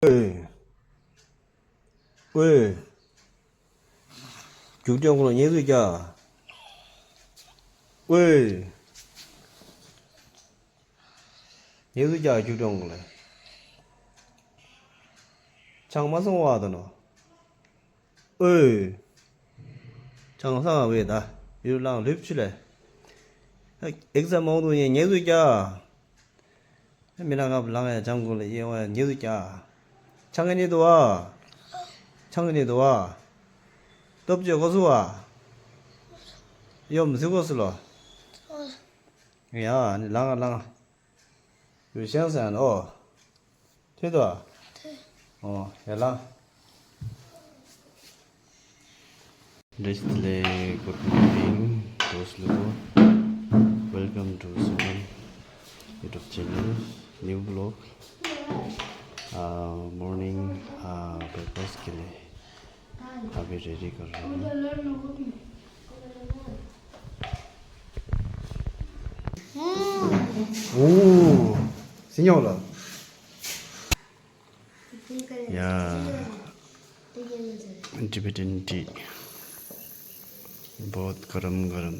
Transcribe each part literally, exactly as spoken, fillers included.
ཨོའི། ཨོའི། རྒྱུགས་སྤྲོད་གོ་ལ་ཉེས་འཛུགས་རྒྱག་ཨོའི། ཉེས་འཛུགས་རྒྱག་རྒྱུགས་སྤྲོད་གོ་ལ། ཆང་མ་སོང་བ་དང་ནོ། ཨོའི། ཆང་ས་བའི་ད་ཡུལ་ལང་ལུབ་ཆུ་ལས། ཨེག་ཛམ་མང་དུ་ཉེ་ཉེ་དུ་ཀྱ། མི་ལ་ངབ་ལང་ཡ་ཇང་གུ་ལ་ཡེ་བ་ཉེ་དུ་ཀྱ། ཆང་གི་ནི་དུ་བ། ཆང་གི་ནི་དུ་བ། སྟོབས་ཆེ་གོ་སུ་བ། ཡོམ་ཟི་གོ་སུ་ལོ། ཡ་ནི་ལང་ལང་། ཡུལ་ཤང་སན་ཨོ། ཐོས་དོ། ཨོ་ཡ་ལ། Good morning, those people. Welcome to Sonam YouTube channel, new vlog. Uh, morning, uh, breakfast के लिए अभी रेडी कर रहा हूँ। ཨོ། སི་ཉོ་ལ། Yeah, Tibetan tea. बहुत गरम गरम।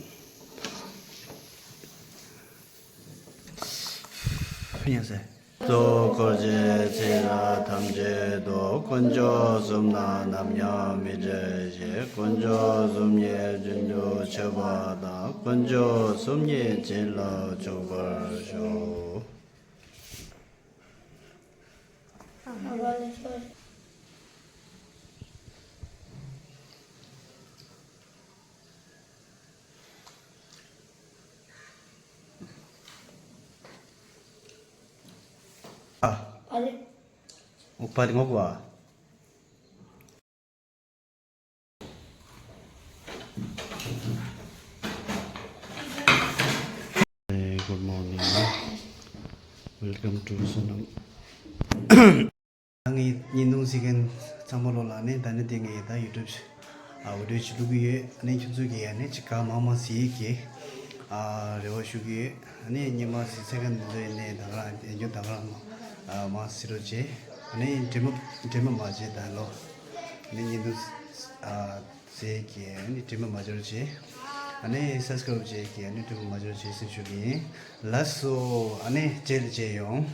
안녕하세요. ཚོགས་འཁོར་བཅས་ཚེ་རབས་ཐམས་ཅད་དུ་དཀོན་མཆོག་གསུམ་ན་ནམ་ཡང་མི་འབྲལ་ཞིང་། དཀོན་མཆོག་གསུམ་གཉིས་རྒྱུན་དུ་མཆོད་པ་དང་། དཀོན་མཆོག་གསུམ་གཉིས་བྱིན་རླབས་འཇུག་པར་ཤོག་ཨ། ཨ་རེ། ཨོ་པ་རི་ངོ་གོ་ཨ། Hey, good morning. Welcome to Sonam. ངའི་བརྙན་ཐུང་གཟིགས་མཁན་ཚང་མ་ལོ་ལ་ནི་ད་ནི་དེ་ངའི་ད་ཡུ་ཊུབ་ཨ་བི་ཌི་ཡོ་ཅིག་བླུག་གི་ཡོད། ཨ་ནི་ཁྱོད་ཚོ་གིས་ཨ་ནི་ཅིག་ག་མང་མང་གཟིགས་ཀྱི་ཨ་རེ་བ་ཞུ་གི་ཡོད། ཨ་ནི་སྙན་མ་གཟིགས་ཚེ་ག་འདི་ཚོ་ཡིན་ནའི་ད་ག་རང་ཡིན་རྒྱུ་ད་ག་རང་ཨ་མང་གཟིགས་རོགས་བྱེད། ཨ་ནི་དྲི་མ་དྲི་མ་མ་བྱེད་ད་ལོ། ཨ་ནི་བརྙན་ཐུང་ཨ་གཟིགས་ཀྱི་ཨ་ནི་དྲི་མ་མ་འབྱོར་བྱེད། ཨ་ནི་སབ་སི་ཀ་རབ་བྱེད་ཀྱི་ཨ་ནི་དྲི་མ་མ་འབྱོར་བྱེད་ཟེར་ཞུ་གི་ཡིན། ལགས་སོ། ཨ་ནི་རྗེས་ལ་མཇལ་ཡོང་།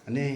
ཨ་ནི།